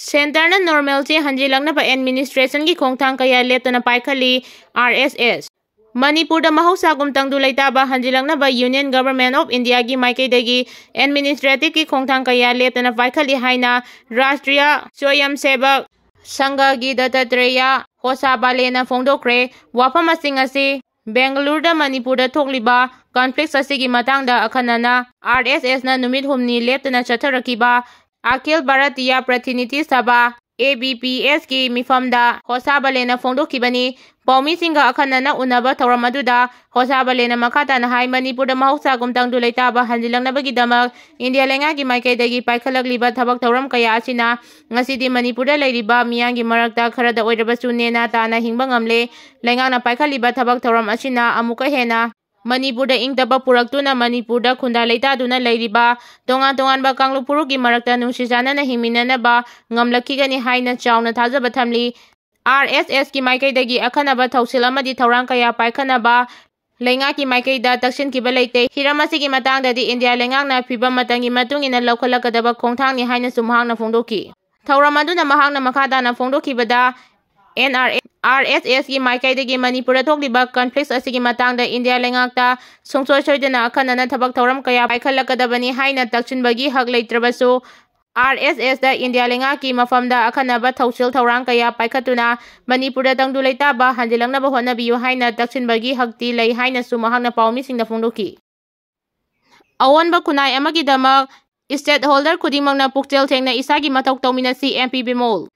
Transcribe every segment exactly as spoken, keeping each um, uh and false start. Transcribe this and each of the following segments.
Centreꯅ normalcy ꯍꯟꯖꯤꯜꯂꯛꯅꯕ administrationꯒꯤ ꯈꯣꯡꯊꯥꯡ ꯀꯌꯥ ꯂꯦꯞꯇꯅ ꯄꯥꯏꯈꯠꯂꯤ꯫ RSS꯫ ꯃꯅꯤꯄꯨꯔꯗ ꯃꯍꯧꯁꯥꯒꯨꯝ ꯇꯪꯗꯨ ꯂꯩꯇꯥꯕ ꯍꯟꯖꯤꯜꯂꯛꯅꯕ Union Government of Indiaꯒꯤ ꯃꯥꯏꯀꯩꯗꯒꯤ administrativeꯀꯤ ꯈꯣꯡꯊꯥꯡ ꯀꯌꯥ ꯂꯦꯞꯇꯅ ꯄꯥꯏꯈꯠꯂꯤ ꯍꯥꯏꯅ Rashtriya Swayamsevak Sanghꯒꯤ ꯗꯠꯇꯥꯇ꯭ꯔꯦꯌꯥ ꯍꯣꯁꯥꯕꯥꯂꯦꯅ ꯐꯣꯡꯗꯣꯛꯈ꯭ꯔꯦ꯫ ꯋꯥꯐꯝꯁꯤꯡ ꯑꯁꯤ ꯕꯦꯡꯒꯂꯨꯔꯨꯗ ꯃꯅꯤꯄꯨꯔꯗ ꯊꯣꯛꯂꯤꯕ conflicts ꯑꯁꯤꯒꯤ ꯃꯇꯥꯡꯗ ꯑꯈꯟꯅꯅ RSSꯅ ꯅꯨꯃꯤꯠ ꯍꯨꯝꯅꯤ ꯂꯦꯞꯇꯅ ꯆꯠꯊꯔꯛꯈꯤꯕ ꯑꯈꯤꯜ ꯚꯥꯔꯇꯤꯌꯥ ꯄ꯭ꯔꯇꯤꯅꯤꯙꯤ ꯁꯚꯥ, ABPSꯀꯤ ꯃꯤꯐꯝꯗ ꯍꯣꯁꯥꯕꯥꯂꯦꯅ ꯐꯣꯡꯗꯣꯛꯈꯤꯕꯅꯤ꯫ ꯄꯥꯎꯃꯤꯁꯤꯡꯒ ꯑꯈꯟꯅꯅ ꯎꯅꯕ ꯊꯧꯔꯝ ꯑꯗꯨꯗ ꯍꯣꯁꯥꯕꯥꯂꯦꯅ ꯃꯈꯥ ꯇꯥꯅ ꯍꯥꯏ, ꯃꯅꯤꯄꯨꯔꯗ ꯃꯍꯧꯁꯥꯒꯨꯝ ꯇꯪꯗꯨ ꯂꯩꯇꯥꯕ ꯍꯟꯖꯤꯜꯂꯛꯅꯕꯒꯤꯗꯃꯛ ꯏꯟꯗꯤꯌꯥ ꯂꯩꯉꯥꯛꯀꯤ ꯃꯥꯏꯀꯩꯗꯒꯤ ꯄꯥꯏꯈꯠꯂꯛꯂꯤꯕ ꯊꯕꯛ ꯊꯧꯔꯝ ꯀꯌꯥ ꯑꯁꯤꯅ ꯉꯁꯤꯗꯤ ꯃꯅꯤꯄꯨꯔꯗ ꯂꯩꯔꯤꯕ ꯃꯤꯌꯥꯝꯒꯤ ꯃꯔꯛꯇ ꯈꯔꯗ ꯑꯣꯏꯔꯕꯁꯨ ꯅꯦꯅꯥ ꯇꯥꯅ ꯍꯤꯡꯕ ꯉꯝꯂꯦ꯫ ꯂꯩꯉꯥꯛꯅ ꯄꯥꯏꯈꯠꯂꯤꯕ ꯊꯕꯛ ꯊꯧꯔꯝ ꯑꯁꯤꯅ ꯑꯃꯨꯛꯀ ꯍꯦꯟꯅ ꯃꯅꯤꯄꯨꯔꯗ ꯏꯪ ꯇꯞꯄ ꯄꯨꯔꯛꯇꯨꯅ ꯃꯅꯤꯄꯨꯔꯗ ꯈꯨꯟꯗꯥ ꯂꯩꯇꯥꯗꯨꯅ ꯂꯩꯔꯤꯕ ꯇꯣꯉꯥꯟ ꯇꯣꯉꯥꯟꯕ ꯀꯥꯡꯂꯨꯞ ꯐꯨꯔꯨꯞꯀꯤ ꯃꯔꯛꯇ ꯅꯨꯡꯁꯤ ꯆꯥꯟꯅꯅ ꯍꯤꯡꯃꯤꯟꯅꯅꯕ ꯉꯝꯂꯛꯈꯤꯒꯅꯤ ꯍꯥꯏꯅ ꯆꯥꯎꯅ ꯊꯥꯖꯕ ꯊꯝꯂꯤ꯫ RSSꯀꯤ ꯃꯥꯏꯀꯩꯗꯒꯤ ꯑꯈꯟꯅꯕ ꯊꯧꯁꯤꯜ ꯑꯃꯗꯤ ꯊꯧꯔꯥꯡ ꯀꯌꯥ ꯄꯥꯏꯈꯠꯅꯕ ꯂꯩꯉꯥꯛꯀꯤ ꯃꯥꯏꯀꯩꯗ ꯇꯛꯁꯤꯟꯈꯤꯕ ꯂꯩꯇꯦ꯫ ꯍꯤꯔꯝ ꯑꯁꯤꯒꯤ ꯃꯇꯥꯡꯗꯗꯤ ꯏꯟꯗꯤꯌꯥ ꯂꯩꯉꯥꯛꯅ ꯐꯤꯕꯝ ꯃꯇꯝꯒꯤ ꯃꯇꯨꯡ ꯏꯟꯅ ꯂꯧꯈꯠꯂꯛꯀꯗꯕ ꯈꯣꯡꯊꯥꯡꯅꯤ ꯍꯥꯏꯅꯁꯨ ꯃꯍꯥꯛꯅ ꯐꯣꯡꯗꯣꯛꯈꯤ꯫ ꯊꯧꯔꯝ ꯑꯗꯨꯅ ꯃꯍꯥꯛꯅ ꯃꯈꯥ ꯇꯥꯅ ꯐꯣꯡꯗꯣꯛꯈꯤꯕꯗ, NRS, RSSꯀꯤ ꯃꯥꯏꯀꯩꯗꯒꯤ ꯃꯅꯤꯄꯨꯔꯗ ꯊꯣꯛꯂꯤꯕ conflicts ꯑꯁꯤꯒꯤ ꯃꯇꯥꯡꯗ ꯏꯟꯗꯤꯌꯥ ꯂꯩꯉꯥꯛꯇ ꯁꯨꯡꯁꯣꯏ ꯁꯣꯏꯗꯅ ꯑꯈꯟꯅꯅ ꯊꯕꯛ ꯊꯧꯔꯝ ꯀꯌꯥ ꯄꯥꯏꯈꯠꯂꯛꯀꯗꯕꯅꯤ ꯍꯥꯏꯅ ꯇꯛꯁꯤꯟꯕꯒꯤ ꯍꯛ ꯂꯩꯇ꯭ꯔꯕꯁꯨ, RSSꯇ ꯏꯟꯗꯤꯌꯥ ꯂꯩꯉꯥꯛꯀꯤ ꯃꯐꯝꯗ ꯑꯈꯟꯅꯕ ꯊꯧꯁꯤꯜ ꯊꯧꯔꯥꯡ ꯀꯌꯥ ꯄꯥꯏꯈꯠꯇꯨꯅ ꯃꯅꯤꯄꯨꯔꯗ ꯇꯪꯗꯨ ꯂꯩꯇꯥꯕ ꯍꯟꯖꯤꯜꯂꯛꯅꯕ ꯍꯣꯠꯅꯕꯤꯌꯨ ꯍꯥꯏꯅ ꯇꯛꯁꯤꯟꯕꯒꯤ ꯍꯛꯇꯤ ꯂꯩ ꯍꯥꯏꯅꯁꯨ ꯃꯍꯥꯛꯅ ꯄꯥꯎꯃꯤꯁꯤꯡꯗ ꯐꯣꯡꯗꯣꯛꯈꯤ꯫ ꯑꯑꯣꯟꯕ ꯈꯨꯟꯅꯥꯏ ꯑꯃꯒꯤꯗꯃꯛ stakeholder ꯈꯨꯗꯤꯡꯃꯛꯅ ꯄꯨꯛꯆꯦꯜ ꯁꯦꯡꯅ ꯏꯁꯥꯒꯤ ꯃꯊꯧ ꯇꯧꯃꯤꯟꯅꯁꯤ, MP ꯕꯤꯃꯣꯜ꯫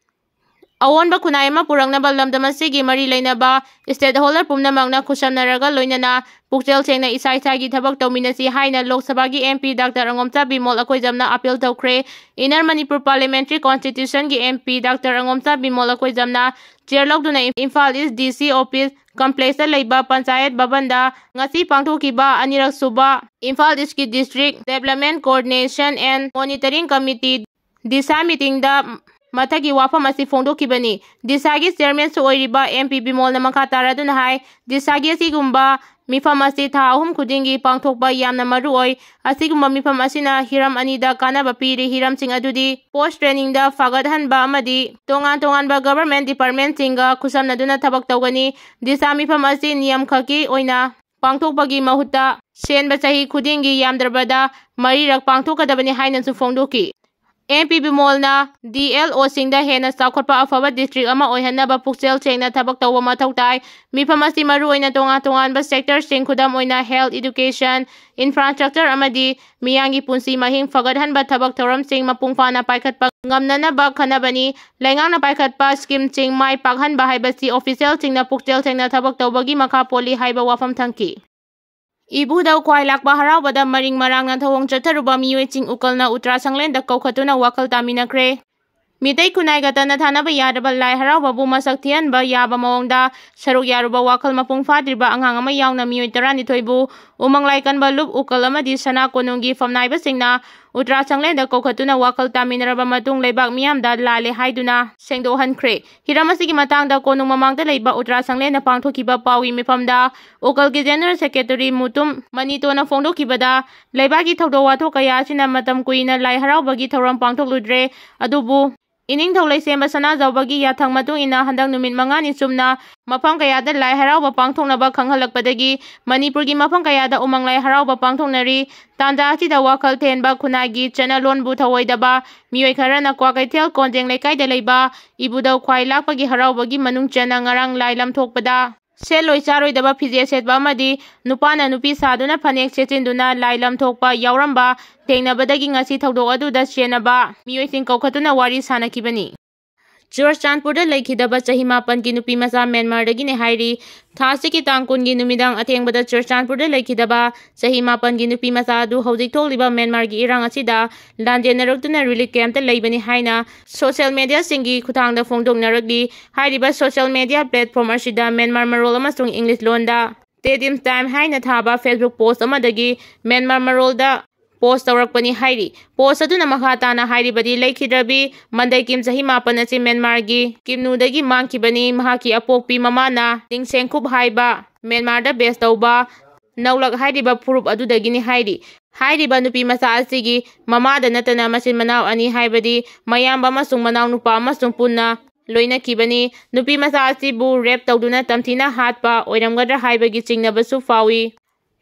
ꯑꯑꯣꯟꯕ ꯈꯨꯟꯅꯥꯏ ꯑꯃ ꯄꯨꯔꯛꯅꯕ ꯂꯝꯗꯝ ꯑꯁꯤꯒꯤ ꯃꯔꯤ ꯂꯩꯅꯕ stakeholder ꯄꯨꯝꯅꯃꯛꯅ ꯈꯨꯠꯁꯝꯅꯔꯒ ꯂꯣꯏꯅꯅ ꯄꯨꯛꯆꯦꯜ ꯁꯦꯡꯅ ꯏꯁꯥ ꯏꯁꯥꯒꯤ ꯊꯕꯛ ꯇꯧꯃꯤꯟꯅꯁꯤ ꯍꯥꯏꯅ ꯂꯣꯛ ꯁꯚꯥꯒꯤ MP Doctor ꯑꯉꯣꯝꯆꯥ ꯕꯤꯃꯣꯜ ꯑꯩꯈꯣꯏꯖꯝꯅ appeal ꯇꯧꯈ꯭ꯔꯦ꯫ Inner Manipur Parliamentary Constitutionꯒꯤ MP Doctor ꯑꯉꯣꯝꯆꯥ Bimol ꯑꯩꯈꯣꯏꯖꯝꯅ chair ꯂꯧꯗꯨꯅ ꯏꯝꯐꯥꯜ East DC office complexꯇ ꯂꯩꯕ ꯄꯟꯆꯥꯌꯠ ꯚꯕꯟꯗ ꯉꯁꯤ ꯄꯥꯡꯊꯣꯛꯈꯤꯕ ꯑꯅꯤꯔꯛ ꯁꯨꯕ Imphal Eastꯀꯤ District Development Coordination and Monitoring Committee, DISHA meetingꯗ ꯃꯊꯛꯀꯤ ꯋꯥꯐꯝ ꯑꯁꯤ ꯐꯣꯡꯗꯣꯛꯈꯤꯕꯅꯤ꯫ DISHAꯒꯤ chairmanꯁꯨ ꯑꯣꯏꯔꯤꯕ MP ꯕꯤꯃꯣꯜꯅ ꯃꯈꯥ ꯇꯥꯔꯗꯨꯅ ꯍꯥꯏ, DISHAꯒꯤ ꯑꯁꯤꯒꯨꯝꯕ ꯃꯤꯐꯝ ꯑꯁꯤ ꯊꯥ ꯑꯍꯨꯝ ꯈꯨꯗꯤꯡꯒꯤ ꯄꯥꯡꯊꯣꯛꯄ ꯌꯥꯝꯅ ꯃꯔꯨ ꯑꯣꯏ꯫ ꯑꯁꯤꯒꯨꯝꯕ ꯃꯤꯐꯝ ꯑꯁꯤꯅ ꯍꯤꯔꯝ ꯑꯅꯤꯗ ꯀꯥꯟꯅꯕ ꯄꯤꯔꯤ꯫ ꯍꯤꯔꯝꯁꯤꯡ ꯑꯗꯨꯗꯤ post trainingꯗ ꯐꯒꯠꯍꯟꯕ ꯑꯃꯗꯤ ꯇꯣꯉꯥꯟ ꯇꯣꯉꯥꯟꯕ government departmentꯁꯤꯡꯒ ꯈꯨꯠꯁꯝꯅꯗꯨꯅ ꯊꯕꯛ ꯇꯧꯒꯅꯤ꯫ ꯗꯤꯁꯥ ꯃꯤꯐꯝ ꯑꯁꯤ ꯅꯤꯌꯝ ꯈꯛꯀꯤ ꯑꯣꯏꯅ ꯄꯥꯡꯊꯣꯛꯄꯒꯤ ꯃꯍꯨꯠꯇ ꯁꯦꯟꯕ ꯆꯍꯤ ꯈꯨꯗꯤꯡꯒꯤ ꯌꯥꯝꯗ꯭ꯔꯕꯗ ꯃꯔꯤꯔꯛ ꯄꯥꯡꯊꯣꯛꯀꯗꯕꯅꯤ ꯍꯥꯏꯅꯁꯨ ꯐꯣꯡꯗꯣꯛꯈꯤ꯫ ꯑꯦꯝ ꯄꯤ ꯕꯤꯃꯣꯜꯅ ꯗꯤ ꯑꯦꯜ ꯑꯣꯁꯤꯡꯗ ꯍꯦꯟꯅ ꯆꯥꯎꯈꯠꯄ ꯑꯐꯕ district ꯑꯃ ꯑꯣꯏꯍꯟꯅꯕ ꯄꯨꯛꯆꯦꯜ ꯁꯦꯡꯅ ꯊꯕꯛ ꯇꯧꯕ ꯃꯊꯧ ꯇꯥꯏ꯫ ꯃꯤꯐꯝ ꯑꯁꯤ ꯃꯔꯨꯑꯣꯏꯅ ꯇꯣꯉꯥꯟ ꯇꯣꯉꯥꯟꯕ sectorꯁꯤꯡ, ꯈꯨꯗꯝ ꯑꯣꯏꯅ health, education, infrastructure ꯑꯃꯗꯤ ꯃꯤꯌꯥꯝꯒꯤ ꯄꯨꯟꯁꯤ ꯃꯍꯤꯡ ꯐꯒꯠꯍꯟꯕ ꯊꯕꯛ ꯊꯧꯔꯝꯁꯤꯡ ꯃꯄꯨꯡ ꯐꯥꯅ ꯄꯥꯏꯈꯠꯄ ꯉꯝꯅꯅꯕ ꯈꯟꯅꯕꯅꯤ꯫ ꯂꯩꯉꯥꯛꯅ ꯄꯥꯏꯈꯠꯄ schemeꯁꯤꯡ ꯃꯥꯏ ꯄꯥꯛꯍꯟꯕ ꯍꯥꯏꯕꯁꯤ officialꯁꯤꯡꯅ ꯄꯨꯛꯆꯦꯜ ꯁꯦꯡꯅ ꯊꯕꯛ ꯇꯧꯕꯒꯤ ꯃꯈꯥ ꯄꯣꯜꯂꯤ ꯍꯥꯏꯕ ꯋꯥꯐꯝ ꯊꯝꯈꯤ꯫ ꯏꯕꯨꯙꯧ ꯈ꯭ꯋꯥꯏ ꯂꯥꯛꯄ ꯍꯔꯥꯎꯕꯗ ꯃꯔꯤꯡ ꯃꯔꯥꯡꯅ ꯊꯧꯑꯣꯡ ꯆꯠꯊꯔꯨꯕ ꯃꯤꯑꯣꯏꯁꯤꯡ ꯎꯀꯜꯅ ꯎꯇ꯭ꯔꯥ ꯁꯪꯂꯦꯟꯗ ꯀꯧꯈꯠꯇꯨꯅ ꯋꯥꯈꯜ ꯇꯥꯃꯤꯟꯅꯈ꯭ꯔꯦ꯫ ꯃꯤꯇꯩ ꯈꯨꯟꯅꯥꯏꯒ ꯇꯠꯅ ꯊꯥꯅꯕ ꯌꯥꯗ꯭ꯔꯕ ꯂꯥꯏ ꯍꯔꯥꯎꯕꯕꯨ ꯃꯁꯛ ꯊꯤꯍꯟꯕ ꯌꯥꯕ ꯃꯑꯣꯡꯗ ꯁꯔꯨꯛ ꯌꯥꯔꯨꯕ ꯋꯥꯈꯜ ꯃꯄꯨꯡ ꯐꯥꯗ꯭ꯔꯤꯕ ꯑꯉꯥꯡ ꯑꯃ ꯌꯥꯎꯅ ꯃꯤꯑꯣꯏ ꯇꯔꯥꯅꯤꯊꯣꯏꯕꯨ ꯎꯃꯪ ꯂꯥꯏ ꯀꯟꯕ ꯂꯨꯞ, ꯎꯀꯜ ꯑꯃꯗꯤ ꯁꯅꯥ ꯀꯣꯅꯨꯡꯒꯤ ꯐꯝꯅꯥꯏꯕꯁꯤꯡꯅ ꯎꯇ꯭ꯔꯥ ꯁꯪꯂꯦꯟꯗ ꯀꯧꯈꯠꯇꯨꯅ ꯋꯥꯈꯜ ꯇꯥꯃꯤꯟꯅꯔꯕ ꯃꯇꯨꯡ ꯂꯩꯕꯥꯛ ꯃꯤꯌꯥꯝꯗ ꯂꯥꯜꯂꯦ ꯍꯥꯏꯗꯨꯅ ꯁꯦꯡꯗꯣꯛꯍꯟꯈ꯭ꯔꯦ꯫ ꯍꯤꯔꯝ ꯑꯁꯤꯒꯤ ꯃꯇꯥꯡꯗ ꯀꯣꯅꯨꯡ ꯃꯃꯥꯡꯗ ꯂꯩꯕ ꯎꯇ꯭ꯔꯥ ꯁꯪꯂꯦꯟꯗ ꯄꯥꯡꯊꯣꯛꯈꯤꯕ ꯄꯥꯎꯒꯤ ꯃꯤꯐꯝꯗ ꯎꯀꯜꯒꯤ General Secretary ꯃꯨꯇꯨꯝ ꯃꯅꯤꯇꯣꯅ ꯐꯣꯡꯗꯣꯛꯈꯤꯕꯗ, ꯂꯩꯕꯥꯛꯀꯤ ꯊꯧꯗꯣꯛ ꯋꯥꯊꯣꯛ ꯀꯌꯥ ꯑꯁꯤꯅ ꯃꯇꯝ ꯀꯨꯏꯅ ꯂꯥꯏ ꯍꯔꯥꯎꯕꯒꯤ ꯊꯧꯔꯝ ꯄꯥꯡꯊꯣꯛꯂꯨꯗ꯭ꯔꯦ꯫ ꯑꯗꯨꯕꯨ ꯏꯅꯤꯡꯊꯧ ꯂꯩꯁꯦꯝꯕ ꯁꯅꯥꯖꯥꯎꯕꯒꯤ ꯌꯥꯊꯪ ꯃꯇꯨꯡ ꯏꯟꯅ ꯍꯟꯗꯛ ꯅꯨꯃꯤꯠ ꯃꯉꯥꯅꯤ ꯆꯨꯝꯅ ꯃꯐꯝ ꯀꯌꯥꯗ ꯂꯥꯏ ꯍꯔꯥꯎꯕ ꯄꯥꯡꯊꯣꯛꯅꯕ ꯈꯪꯍꯜꯂꯛꯄꯗꯒꯤ ꯃꯅꯤꯄꯨꯔꯒꯤ ꯃꯐꯝ ꯀꯌꯥꯗ ꯎꯃꯪ ꯂꯥꯏ ꯍꯔꯥꯎꯕ ꯄꯥꯡꯊꯣꯛꯅꯔꯤ꯫ ꯇꯥꯟꯖꯥ ꯑꯁꯤꯗ ꯋꯥꯈꯜ ꯊꯦꯟꯕ ꯈꯨꯟꯅꯥꯏꯒꯤ ꯆꯠꯅꯂꯣꯟꯕꯨ ꯊꯧꯑꯣꯏꯗꯕ ꯃꯤꯑꯣꯏ ꯈꯔꯅ ꯀ꯭ꯋꯥꯀꯩꯊꯦꯜ ꯀꯣꯟꯖꯦꯡ ꯂꯩꯀꯥꯏꯗ ꯂꯩꯕ ꯏꯕꯨꯙꯧ ꯈ꯭ꯋꯥꯏ ꯂꯥꯛꯄꯒꯤ ꯍꯔꯥꯎꯕꯒꯤ ꯃꯅꯨꯡ ꯆꯟꯅ ꯉꯔꯥꯡ ꯂꯥꯏ ꯂꯝꯊꯣꯛꯄꯗ ꯁꯦꯠꯂꯣꯏ ꯆꯥꯔꯣꯏꯗꯕ ꯐꯤꯖꯦꯠ ꯁꯦꯠꯄ ꯑꯃꯗꯤ ꯅꯨꯄꯥꯅ ꯅꯨꯄꯤ ꯁꯥꯗꯨꯅ ꯐꯅꯦꯛ ꯁꯦꯠꯆꯤꯟꯗꯨꯅ ꯂꯥꯏ ꯂꯝꯊꯣꯛꯄ ꯌꯥꯎꯔꯝꯕ ꯊꯦꯡꯅꯕꯗꯒꯤ ꯉꯁꯤ ꯊꯧꯗꯣꯛ ꯑꯗꯨꯗ ꯆꯦꯟꯅꯕ ꯃꯤꯑꯣꯏꯁꯤꯡ ꯀꯧꯈꯠꯇꯨꯅ ꯋꯥꯔꯤ ꯁꯥꯅꯈꯤꯕꯅꯤ꯫ ꯆꯨꯔꯆꯥꯟꯄꯨꯔꯗ ꯂꯩꯈꯤꯗꯕ ꯆꯍꯤ ꯃꯥꯄꯟꯒꯤ ꯅꯨꯄꯤ ꯃꯆꯥ ꯃ꯭ꯌꯥꯟꯃꯥꯔꯗꯒꯤꯅꯦ ꯍꯥꯏꯔꯤ꯫ ꯊꯥ ꯑꯁꯤꯒꯤ ꯇꯥꯡ ꯀꯨꯟꯒꯤ ꯅꯨꯃꯤꯗꯥꯡ ꯑꯊꯦꯡꯕꯗ ꯆꯨꯔꯆꯥꯟꯄꯨꯔꯗ ꯂꯩꯈꯤꯗꯕ ꯆꯍꯤ ꯃꯥꯄꯟꯒꯤ ꯅꯨꯄꯤ ꯃꯆꯥ ꯑꯗꯨ ꯍꯧꯖꯤꯛ ꯊꯣꯛꯂꯤꯕ ꯃ꯭ꯌꯥꯟꯃꯥꯔꯒꯤ ꯏꯔꯥꯡ ꯑꯁꯤꯗ ꯂꯥꯟꯖꯦꯟꯅꯔꯛꯇꯨꯅ relief campꯇ ꯂꯩꯕꯅꯤ ꯍꯥꯏꯅ social mediaꯁꯤꯡꯒꯤ ꯈꯨꯠꯊꯥꯡꯗ ꯐꯣꯡꯗꯣꯛꯅꯔꯛꯂꯤ꯫ ꯍꯥꯏꯔꯤꯕ social media platform ꯑꯁꯤꯗ ꯃ꯭ꯌꯥꯟꯃꯥꯔ ꯃꯔꯣꯜ ꯑꯃꯁꯨꯡ English ꯂꯣꯟꯗ Tedim Time ꯍꯥꯏꯅ ꯊꯥꯕ Facebook post ꯑꯃꯗꯒꯤ ꯃ꯭ꯌꯥꯟꯃꯥꯔ ꯃꯔꯣꯜꯗ post ꯇꯧꯔꯛꯄꯅꯤ ꯍꯥꯏꯔꯤ꯫ Post ꯑꯗꯨꯅ ꯃꯈꯥ ꯇꯥꯅ ꯍꯥꯏꯔꯤꯕꯗꯤ, ꯂꯩꯈꯤꯗ꯭ꯔꯕꯤ ꯃꯟꯗꯩ ꯀꯤꯝ ꯆꯍꯤ ꯃꯥꯄꯟ ꯑꯁꯤ ꯃ꯭ꯌꯥꯟꯃꯥꯔꯒꯤ ꯀꯤꯝꯅꯨꯗꯒꯤ ꯃꯥꯡꯈꯤꯕꯅꯤ꯫ ꯃꯍꯥꯛꯀꯤ ꯑꯄꯣꯛꯄꯤ ꯃꯃꯥꯅ ꯅꯤꯡꯁꯦꯡꯈꯨꯞ ꯍꯥꯏꯕ ꯃ꯭ꯌꯥꯟꯃꯥꯔꯗ ꯕꯦꯁ ꯇꯧꯕ ꯅꯧꯂꯛ ꯍꯥꯏꯔꯤꯕ ꯐꯨꯔꯨꯞ ꯑꯗꯨꯗꯒꯤꯅꯤ ꯍꯥꯏꯔꯤ꯫ ꯍꯥꯏꯔꯤꯕ ꯅꯨꯄꯤ ꯃꯆꯥ ꯑꯁꯤꯒꯤ ꯃꯃꯥꯗ ꯅꯠꯇꯅ ꯃꯆꯤꯟ ꯃꯅꯥꯎ ꯑꯅꯤ, ꯍꯥꯏꯕꯗꯤ ꯃꯌꯥꯝꯕ ꯑꯃꯁꯨꯡ ꯃꯅꯥꯎꯅꯨꯄꯥ ꯑꯃꯁꯨꯡ ꯄꯨꯟꯅ ꯂꯣꯏꯅꯈꯤꯕꯅꯤ꯫ ꯅꯨꯄꯤ ꯃꯆꯥ ꯑꯁꯤꯕꯨ ꯔꯦꯞ ꯇꯧꯗꯨꯅ ꯇꯝꯊꯤꯅ ꯍꯥꯠꯄ ꯑꯣꯏꯔꯝꯒꯗ꯭ꯔꯥ ꯍꯥꯏꯕꯒꯤ ꯆꯤꯡꯅꯕꯁꯨ ꯐꯥꯎꯏ꯫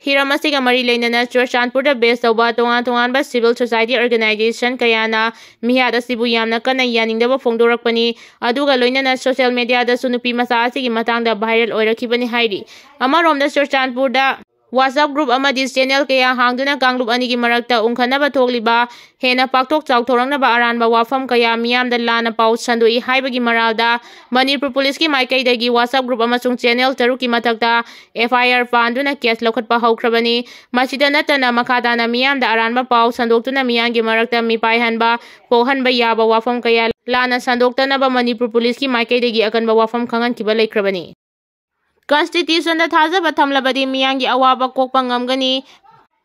ꯍꯤꯔꯝ ꯑꯁꯤꯒ ꯃꯔꯤ ꯂꯩꯅꯅ ꯆꯨꯔꯆꯥꯟꯄꯨꯔꯗ ꯕꯦꯁ ꯇꯧꯕ ꯇꯣꯉꯥꯟ ꯇꯣꯉꯥꯟꯕ ꯁꯤꯚꯤꯜ ꯁꯣꯁꯥꯏꯇꯤ ꯑꯣꯔꯒꯅꯥꯏꯖꯦꯁꯟ ꯀꯌꯥꯅ ꯃꯤꯍꯥꯠ ꯑꯁꯤꯕꯨ ꯌꯥꯝꯅ ꯀꯟꯅ ꯌꯥꯅꯤꯡꯗꯕ ꯐꯣꯡꯗꯣꯔꯛꯄꯅꯤ꯫ ꯑꯗꯨꯒ ꯂꯣꯏꯅꯅ ꯁꯣꯁꯤꯌꯦꯜ ꯃꯦꯗꯤꯌꯥꯗꯁꯨ ꯅꯨꯄꯤ ꯃꯆꯥ ꯑꯁꯤꯒꯤ ꯃꯇꯥꯡꯗ ꯚꯥꯏꯔꯦꯜ ꯑꯣꯏꯔꯛꯈꯤꯕꯅꯤ ꯍꯥꯏꯔꯤ꯫ ꯑꯃꯔꯣꯝꯗ ꯆꯨꯔꯆꯥꯟꯄꯨꯔꯗ WhatsApp ꯒ꯭ꯔꯨꯞ ꯑꯃꯗꯤ ꯆꯦꯅꯦꯜ ꯀꯌꯥ ꯍꯥꯡꯗꯨꯅ ꯀꯥꯡꯂꯨꯞ ꯑꯅꯤꯒꯤ ꯃꯔꯛꯇ ꯎꯪꯈꯠꯅꯕ ꯊꯣꯛꯂꯤꯕ ꯍꯦꯟꯅ ꯄꯥꯛꯊꯣꯛ ꯆꯥꯎꯊꯣꯔꯛꯅꯕ ꯑꯔꯥꯟꯕ ꯋꯥꯐꯝ ꯀꯌꯥ ꯃꯤꯌꯥꯝꯗ ꯂꯥꯟꯅ ꯄꯥꯎ ꯁꯟꯗꯣꯛꯏ ꯍꯥꯏꯕꯒꯤ ꯃꯔꯥꯜꯗ ꯃꯅꯤꯄꯨꯔ ꯄꯨꯂꯤꯁꯀꯤ ꯃꯥꯏꯀꯩꯗꯒꯤ WhatsApp ꯒ꯭ꯔꯨꯞ ꯑꯃꯁꯨꯡ ꯆꯦꯅꯦꯜ ꯇꯔꯨꯛꯀꯤ ꯃꯊꯛꯇ F I R ꯄꯥꯟꯗꯨꯅ ꯀꯦꯁ ꯂꯧꯈꯠꯄ ꯍꯧꯈ꯭ꯔꯕꯅꯤ꯫ ꯃꯁꯤꯗ ꯅꯠꯇꯅ ꯃꯈꯥ ꯇꯥꯅ ꯃꯤꯌꯥꯝꯗ ꯑꯔꯥꯟꯕ ꯄꯥꯎ ꯁꯟꯗꯣꯛꯇꯨꯅ ꯃꯤꯌꯥꯝꯒꯤ ꯃꯔꯛꯇ ꯃꯤꯄꯥꯏꯍꯟꯕ ꯄꯣꯛꯍꯟꯕ ꯌꯥꯕ ꯋꯥꯐꯝ ꯀꯌꯥ ꯂꯥꯟꯅ ꯁꯟꯗꯣꯛꯇꯅꯕ ꯃꯅꯤꯄꯨꯔ ꯄꯨꯂꯤꯁꯀꯤ ꯃꯥꯏꯀꯩꯗꯒꯤ ꯑꯀꯟꯕ ꯋꯥꯐꯝ ꯈꯪꯍꯟꯈꯤꯕ ꯂꯩꯈ꯭ꯔꯕꯅꯤ꯫ ꯀꯟꯁꯇꯤꯇ꯭ꯌꯨꯁꯟꯗ ꯊꯥꯖꯕ ꯊꯝꯂꯕꯗꯤ ꯃꯤꯌꯥꯝꯒꯤ ꯑꯋꯥꯕ ꯀꯣꯛꯄ ꯉꯝꯒꯅꯤ꯫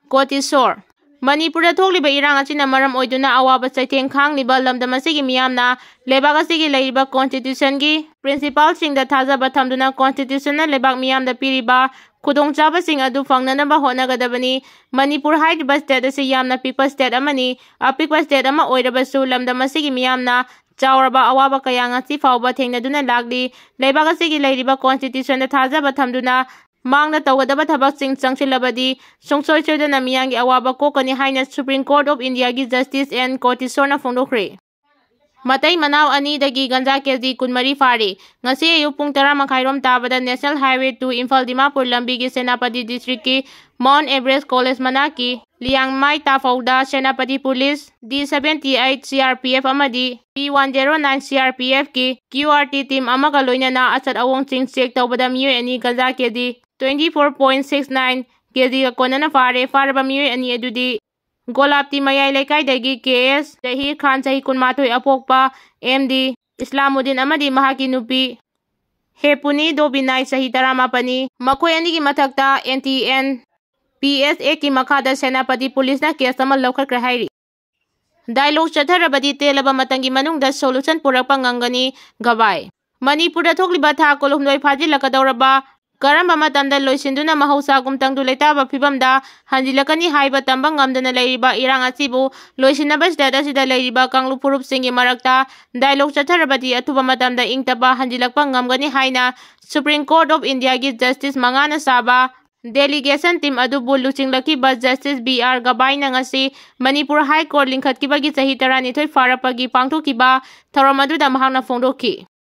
ꯀꯣꯇꯤꯁꯣꯔ꯫ ꯃꯅꯤꯄꯨꯔꯗ ꯊꯣꯛꯂꯤꯕ ꯏꯔꯥꯡ ꯑꯁꯤꯅ ꯃꯔꯝ ꯑꯣꯏꯗꯨꯅ ꯑꯋꯥꯕ ꯆꯩꯊꯦꯡ ꯈꯥꯡꯂꯤꯕ ꯂꯝꯗꯝ ꯑꯁꯤꯒꯤ ꯃꯤꯌꯥꯝꯅ ꯂꯩꯕꯥꯛ ꯑꯁꯤꯒꯤ ꯂꯩꯔꯤꯕ ꯀꯣꯟꯁꯇꯤꯇ꯭ꯌꯨꯁꯟꯒꯤ ꯄ꯭ꯔꯤꯟꯁꯤꯄꯥꯜꯁꯤꯡꯗ ꯊꯥꯖꯕ ꯊꯝꯗꯨꯅ ꯀꯣꯟꯁꯇꯤꯇ꯭ꯌꯨꯁꯟꯅ ꯂꯩꯕꯥꯛ ꯃꯤꯌꯥꯝꯗ ꯄꯤꯔꯤꯕ ꯈꯨꯗꯣꯡꯆꯥꯕꯁꯤꯡ ꯑꯗꯨ ꯐꯪꯅꯅꯕ ꯍꯣꯠꯅꯒꯗꯕꯅꯤ꯫ ꯃꯅꯤꯄꯨꯔ ꯍꯥꯏꯔꯤꯕ ꯁ꯭ꯇꯦꯠ ꯑꯁꯤ ꯌꯥꯝꯅ ꯄꯤꯛꯄ ꯁ꯭ꯇꯦꯠ ꯑꯃꯅꯤ꯫ ꯑꯄꯤꯛꯄ ꯁ꯭ꯇꯦꯠ ꯑꯃ ꯑꯣꯏꯔꯕꯁꯨ ꯂꯝꯗꯝ ꯑꯁꯤꯒꯤ ꯃꯤꯌꯥꯝꯅ ꯆꯥꯎꯔꯕ ꯑꯋꯥꯕ ꯀꯌꯥ ꯉꯁꯤ ꯐꯥꯎꯕ ꯊꯦꯡꯅꯗꯨꯅ ꯂꯥꯛꯂꯤ꯫ ꯂꯩꯕꯥꯛ ꯑꯁꯤꯒꯤ ꯂꯩꯔꯤꯕ ꯀꯣꯟꯁꯇꯤꯇ꯭ꯌꯨꯁꯟꯗ ꯊꯥꯖꯕ ꯊꯝꯗꯨꯅ ꯃꯥꯡꯗ ꯇꯧꯒꯗꯕ ꯊꯕꯛꯁꯤꯡ ꯆꯪꯁꯤꯜꯂꯕꯗꯤ ꯁꯨꯡꯁꯣꯏ ꯁꯣꯏꯗꯅ ꯃꯤꯌꯥꯝꯒꯤ ꯑꯋꯥꯕ ꯀꯣꯛꯀꯅꯤ ꯍꯥꯏꯅ Supreme Court of India ꯒꯤ Justice N ꯀꯣꯇꯤꯁꯣꯔꯅ ꯐꯣꯡꯗꯣꯛꯈ꯭ꯔꯦ꯫ ꯃꯇꯩ ꯃꯅꯥꯎ ꯑꯅꯤꯗꯒꯤ ꯒꯟꯖꯥ ꯀꯦꯖꯤ ꯀꯨꯟꯃꯔꯤ ꯐꯥꯔꯤ꯫ ꯉꯁꯤ ꯑꯌꯨꯛ ꯄꯨꯡ ꯇꯔꯥ ꯃꯈꯥꯏꯔꯣꯝ ꯇꯥꯕꯗ National Highway two Imphal Dimapur ꯂꯝꯕꯤꯒꯤ ꯁꯦꯅꯥꯄꯇꯤ ꯗꯤꯁꯇ꯭ꯔꯤꯛꯀꯤ Mount Everest ꯀꯣꯂꯦꯖ ꯃꯅꯥꯛꯀꯤ ꯂꯤꯌꯥꯡꯃꯥꯏ ꯇꯥꯐꯧꯗ Senapati police, D seventy eight C R P F ꯑꯃꯗꯤ P one zero nine C R P F ꯀꯤ Q R T team ꯑꯃꯒ ꯂꯣꯏꯅꯅ ꯑꯆꯠ ꯑꯋꯣꯡꯁꯤꯡ ꯆꯦꯛ ꯇꯧꯕꯗ ꯃꯤꯑꯣꯏ ꯑꯅꯤ ꯒꯟꯖꯥ ꯀꯦꯖꯤ twenty four point six nine ꯀꯦꯖꯤꯒ ꯀꯣꯟꯅꯅ ꯐꯥꯔꯦ꯫ ꯐꯥꯔꯕ ꯃꯤꯑꯣꯏ ꯑꯅꯤ ꯑꯗꯨꯗꯤ ꯒꯣꯂꯥꯞꯇꯤ ꯃꯌꯥꯏ ꯂꯩꯀꯥꯏꯗꯒꯤ K S ꯖꯍꯤꯔ ꯈꯥꯟ, ꯆꯍꯤ ꯀꯨꯟꯃꯥꯊꯣꯏ, ꯑꯄꯣꯛꯄ M D ꯏꯁꯂꯥꯃꯨꯗꯤꯟ ꯑꯃꯗꯤ ꯃꯍꯥꯛꯀꯤ ꯅꯨꯄꯤ ꯍꯦꯄꯨꯅꯤ ꯗꯣꯕꯤꯅꯥꯏ, ꯆꯍꯤ ꯇꯔꯥꯃꯥꯄꯟꯅꯤ꯫ ꯃꯈꯣꯏ ꯑꯅꯤꯒꯤ ꯃꯊꯛꯇ N T N P S Act ꯀꯤ ꯃꯈꯥꯗ ꯁꯦꯅꯥꯄꯇꯤ ꯄꯨꯂꯤꯁꯅ ꯀꯦꯁ ꯑꯃ ꯂꯧꯈꯠꯈ꯭ꯔꯦ ꯍꯥꯏꯔꯤ꯫ ꯗꯥꯏꯂꯣꯒ ꯆꯠꯊꯔꯕꯗꯤ ꯇꯦꯜꯂꯕ ꯃꯇꯝꯒꯤ ꯃꯅꯨꯡꯗ ꯁꯣꯂꯨꯁꯟ ꯄꯨꯔꯛꯄ ꯉꯝꯒꯅꯤ꯫ ꯒꯕꯥꯏ꯫ ꯃꯅꯤꯄꯨꯔꯗ ꯊꯣꯛꯂꯤꯕ ꯊꯥ ꯀꯨꯟꯍꯨꯝꯗꯣꯏ ꯐꯥꯖꯤꯜꯂꯛꯀꯗꯧꯔꯕ ꯀꯔꯝꯕ ꯃꯇꯝꯗ ꯂꯣꯏꯁꯤꯟꯗꯨꯅ ꯃꯍꯧꯁꯥꯒꯨꯝ ꯇꯪꯗꯨ ꯂꯩꯇꯥꯕ ꯐꯤꯕꯝꯗ ꯍꯟꯖꯤꯜꯂꯛꯀꯅꯤ ꯍꯥꯏꯕ ꯇꯝꯕ ꯉꯝꯗꯅ ꯂꯩꯔꯤꯕ ꯏꯔꯥꯡ ꯑꯁꯤꯕꯨ ꯂꯣꯏꯁꯤꯟꯅꯕ state ꯑꯁꯤꯗ ꯂꯩꯔꯤꯕ ꯀꯥꯡꯂꯨꯞ ꯐꯨꯔꯨꯞꯁꯤꯡꯒꯤ ꯃꯔꯛꯇ dialogue ꯆꯠꯊꯔꯕꯗꯤ ꯑꯊꯨꯕ ꯃꯇꯝꯗ ꯏꯪ ꯇꯞꯄ ꯍꯟꯖꯤꯜꯂꯛꯄ ꯉꯝꯒꯅꯤ ꯍꯥꯏꯅ Supreme Court of Indiaꯒꯤ justice ꯃꯉꯥꯅ ꯁꯥꯕ delegation team ꯑꯗꯨꯕꯨ ꯂꯨꯆꯤꯡꯂꯛꯈꯤꯕ Justice B R ꯒꯕꯥꯏꯅ ꯉꯁꯤ ꯃꯅꯤꯄꯨꯔ High Court ꯂꯤꯡꯈꯠꯈꯤꯕꯒꯤ ꯆꯍꯤ ꯇꯔꯥꯅꯤꯊꯣꯏ ꯐꯥꯔꯛꯄꯒꯤ ꯄꯥꯡꯊꯣꯛꯈꯤꯕ ꯊꯧꯔꯝ ꯑꯗꯨꯗ ꯃꯍꯥꯛꯅ ꯐꯣꯡꯗꯣꯛꯈꯤ꯫